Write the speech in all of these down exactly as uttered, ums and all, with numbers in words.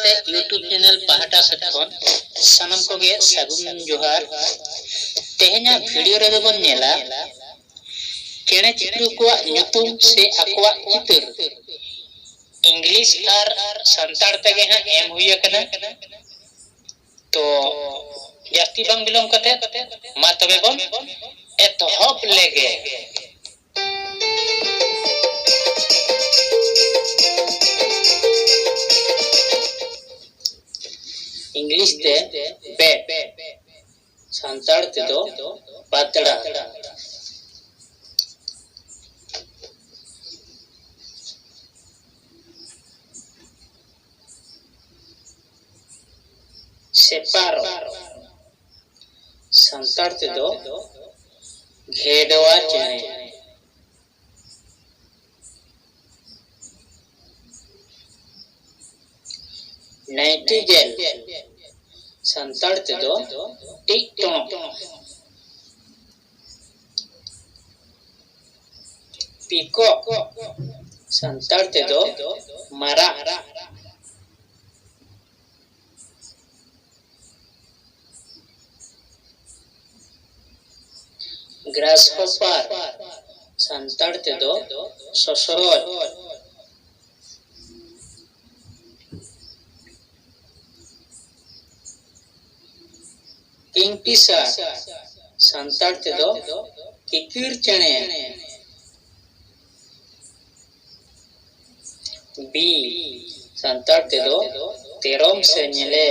ᱛᱮ YouTube channel ᱯᱟᱦᱴᱟ ᱥᱮᱫ ᱠᱷᱚᱱ ᱥᱟᱱᱟᱢ ᱠᱚᱜᱮ ᱥᱟᱹᱜᱩᱱ ᱡᱚᱦᱟᱨ᱾ ᱛᱮᱦᱮᱧᱟᱜ ᱵᱷᱤᱰᱤᱭᱳ ᱨᱮᱫᱚ ᱵᱚᱱ ᱧᱮᱞᱟ ᱪᱮᱬᱮ ᱪᱤᱯᱨᱩ ᱠᱚᱣᱟᱜ ᱧᱩᱛᱩᱢ ᱥᱮ ᱟᱠᱚᱣᱟᱜ ᱪᱤᱛᱟᱹᱨ᱾ ᱤᱝᱞᱤᱥ ᱟᱨ ᱥᱟᱱᱛᱟᱲ ᱛᱮᱜᱮ ᱦᱟᱸᱜ ᱮᱢ ᱦᱩᱭ ᱟᱠᱟᱱᱟ᱾ ᱛᱚ ᱡᱟᱹᱥᱛᱤ ᱵᱟᱝ ᱵᱤᱞᱚᱢ ᱠᱟᱛᱮ ᱢᱟ ᱛᱚᱵᱮ ᱵᱚᱱ ᱮᱛᱚᱦᱚᱵ ᱞᱮᱜᱮ᱾ ᱤᱝᱞᱤᱥ ᱛᱮ bat, ᱥᱟᱱᱛᱟᱲ ᱛᱮᱫᱚ ᱯᱟᱛᱲᱟ᱾ ᱥᱮᱯᱟᱨᱚ, ᱥᱟᱱᱛᱟᱲ ᱛᱮᱫᱚ ᱜᱷᱮᱰᱣᱟ ᱪᱮᱬᱮ᱾ ᱱᱟᱭᱴᱤᱜᱮᱞ, ᱥᱟᱱᱛᱟᱲ ᱛᱮᱫᱚ ᱴᱤᱜ ᱴᱚᱬᱚᱜ᱾ ᱯᱤᱠᱚᱠ, ᱥᱟᱱᱛᱟᱲ ᱛᱮᱫᱚ ᱢᱟᱨᱟᱜ᱾ ᱜᱨᱟᱥᱦᱚᱯᱟᱨ, ᱥᱟᱱᱛᱟᱲ ᱛᱮᱫᱚ ᱥᱚᱥᱚᱨᱚᱡ᱾ ᱠᱤᱝᱯᱷᱤᱥᱟᱨ, ᱥᱟᱱᱛᱟᱲ ᱛᱮᱫᱚ ᱠᱤᱠᱤᱨ ᱪᱮᱬᱮ᱾ ᱵᱤ, ᱥᱟᱱᱛᱟᱲ ᱛᱮᱫᱚ ᱛᱮᱨᱚᱢ ᱥᱮ ᱧᱮᱞᱮ᱾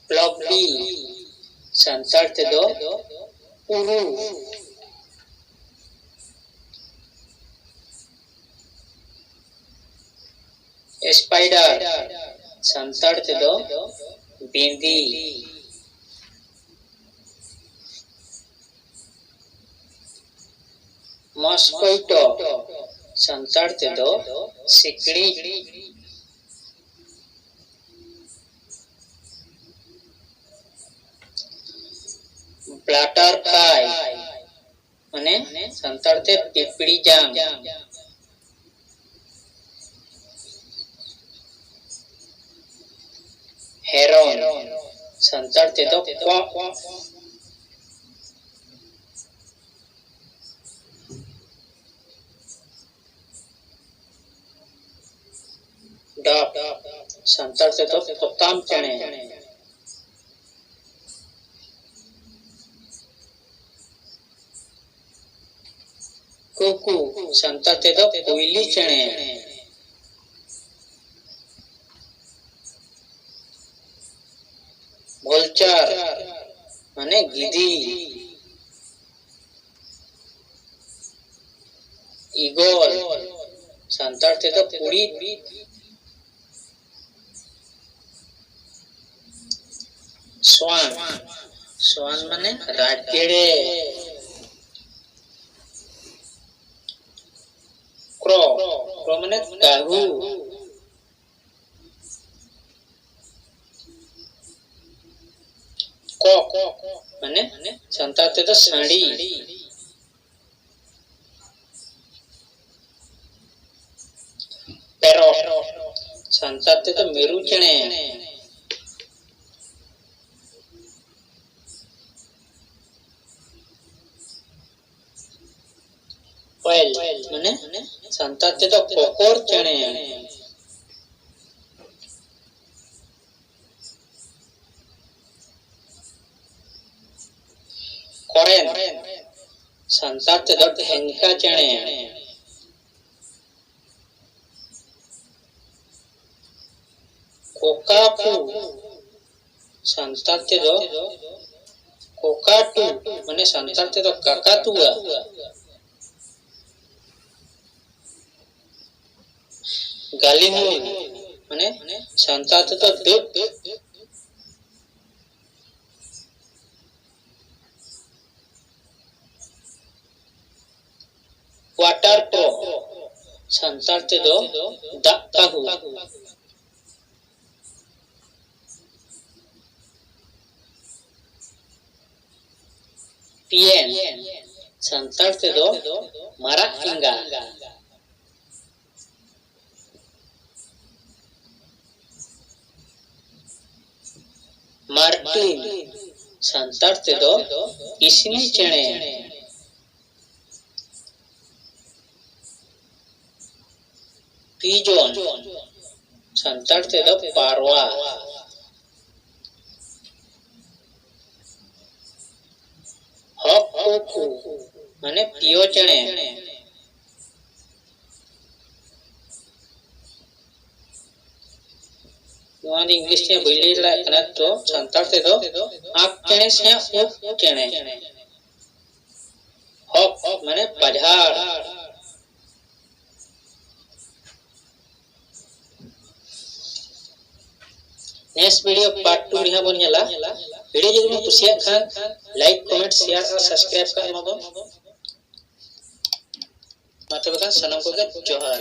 ᱵᱞᱚᱠ ᱵᱤ, ᱥᱟᱱᱛᱟᱲ ᱛᱮᱫᱚ ᱩᱨᱩ᱾ ᱥᱯᱟᱭᱰᱟᱨ, ᱥᱟᱱᱛᱟᱲ ᱛᱮᱫᱚ ᱵᱤᱸᱫᱤ᱾ ᱢᱚᱥᱠᱚᱭᱴᱚ, ᱥᱟᱱᱛᱟᱲ ᱛᱮᱫᱚ ᱥᱤᱠᱲᱤᱡ᱾ ᱵᱟᱴᱟᱨᱯᱷᱞᱟᱭ, ᱢᱟᱱᱮ ᱥᱟᱱᱛᱟᱲ ᱛᱮ ᱯᱤᱯᱤᱲᱤ ᱡᱟᱝ᱾ ᱦᱮᱨᱚᱢ, ᱥᱟᱱᱛᱟᱲ ᱛᱮᱫᱚ ᱠᱚᱸᱜ᱾ ᱰᱚᱠ, ᱥᱟᱱᱛᱟᱲ ᱛᱮᱫᱚ ᱯᱚᱛᱟᱢ ᱪᱮᱬᱮ᱾ ᱠᱩᱠᱩ, ᱥᱟᱱᱛᱟᱲ ᱛᱮᱫᱚ ᱠᱩᱭᱞᱤ ᱪᱮᱬᱮ᱾ ᱵᱷᱚᱞᱪᱟᱨ, ᱢᱟᱱᱮ ᱜᱤᱫᱤ᱾ ᱤᱜᱚᱞ, ᱥᱟᱱᱛᱟᱲ ᱛᱮᱫᱚ ᱠᱩᱲᱤᱫ᱾ ᱥᱣᱟᱱ, ᱥᱣᱟᱱ ᱢᱟᱱᱮ ᱨᱟᱡᱽ ᱜᱮᱰᱮ᱾ ᱠᱨᱚ, ᱠᱨᱚ ᱢᱟᱱᱮ ᱠᱟᱹᱦᱩ᱾ ᱠᱚᱠ, ᱢᱟᱱᱮ ᱥᱟᱱᱛᱟᱲ ᱛᱮᱫᱚ ᱥᱟᱺᱰᱤ᱾ ᱯᱮᱨᱚᱴ, ᱥᱟᱱᱛᱟᱲ ᱛᱮᱫᱚ ᱢᱤᱨᱩ ᱪᱮᱬᱮ᱾ ᱠᱚᱭᱮᱞ, ᱢᱟᱱᱮ ᱥᱟᱱᱛᱟᱲ ᱛᱮᱫᱚ ᱠᱚᱠᱚᱨ ᱪᱮᱬᱮ᱾ ᱠᱚᱨᱮᱱ, ᱥᱟᱱᱛᱟᱲ ᱛᱮᱫᱚ ᱰᱷᱮᱝᱠᱟ ᱪᱮᱬᱮ᱾ ᱠᱚᱠᱟᱯᱩ, ᱥᱟᱱᱛᱟᱲ ᱛᱮᱫᱚ ᱠᱚᱠᱟᱴᱩ, ᱢᱟᱱᱮ ᱥᱟᱱᱛᱟᱲ ᱛᱮᱫᱚ ᱠᱟᱠᱟᱛᱩᱣᱟ᱾ ᱜᱟᱹᱞᱤᱢᱩᱞ, ᱢᱟᱱᱮ ᱥᱟᱱᱛᱟᱲ ᱛᱮᱫᱚ ᱰᱟᱹᱠ᱾ ᱣᱟᱴᱟᱨ ᱠᱨᱚ, ᱥᱟᱱᱛᱟᱲ ᱛᱮᱫᱚ ᱫᱟᱜ ᱠᱟᱹᱦᱩ᱾ ᱯᱤᱭᱮᱱ, ᱥᱟᱱᱛᱟᱲ ᱛᱮᱫᱚ ᱢᱟᱨᱟᱜ ᱮᱸᱜᱟ᱾ ᱢᱟᱨᱴᱤᱱ, ᱥᱟᱱᱛᱟᱲ ᱛᱮᱫᱚ ᱠᱤᱥᱱᱤ ᱪᱮᱬᱮ᱾ ᱯᱤᱡᱚᱱ, ᱥᱟᱱᱛᱟᱲ ᱛᱮᱫᱚ ᱯᱟᱨᱣᱟ᱾ ᱦᱚᱠ ᱠᱩᱠᱩ, ᱢᱟᱱᱮ ᱯᱤᱭᱳ ᱪᱮᱬᱮ᱾ ᱱᱚᱣᱟ ᱫᱚ ᱤᱝᱞᱤᱥ ᱛᱮ ᱵᱟᱹᱧ ᱞᱟᱹᱭ ᱫᱟᱲᱮᱭᱟᱜ ᱠᱟᱱᱟ, ᱛᱚ ᱥᱟᱱᱛᱟᱲ ᱛᱮᱫᱚ ᱟᱸᱠ ᱪᱮᱬᱮ ᱥᱮ ᱩᱯ ᱪᱮᱬᱮ᱾ ᱦᱚᱠ ᱢᱟᱱᱮ ᱯᱟᱡᱷᱟᱲ᱾ Next video part two ᱨᱮᱦᱟᱸᱜ ᱵᱚᱱ ᱧᱮᱞᱟ᱾ ᱵᱷᱤᱰᱤᱭᱳ ᱡᱩᱫᱤ ᱵᱚᱱ ᱠᱩᱥᱤᱭᱟᱜ ᱠᱷᱟᱱ like, comment, share ᱟᱨ subscribe ᱠᱟᱜ ᱢᱟᱵᱚᱱ᱾ ᱢᱟ ᱛᱚᱵᱮ ᱠᱷᱟᱱ ᱥᱟᱱᱟᱢ ᱠᱚᱜᱮ ᱡᱚᱦᱟᱨ᱾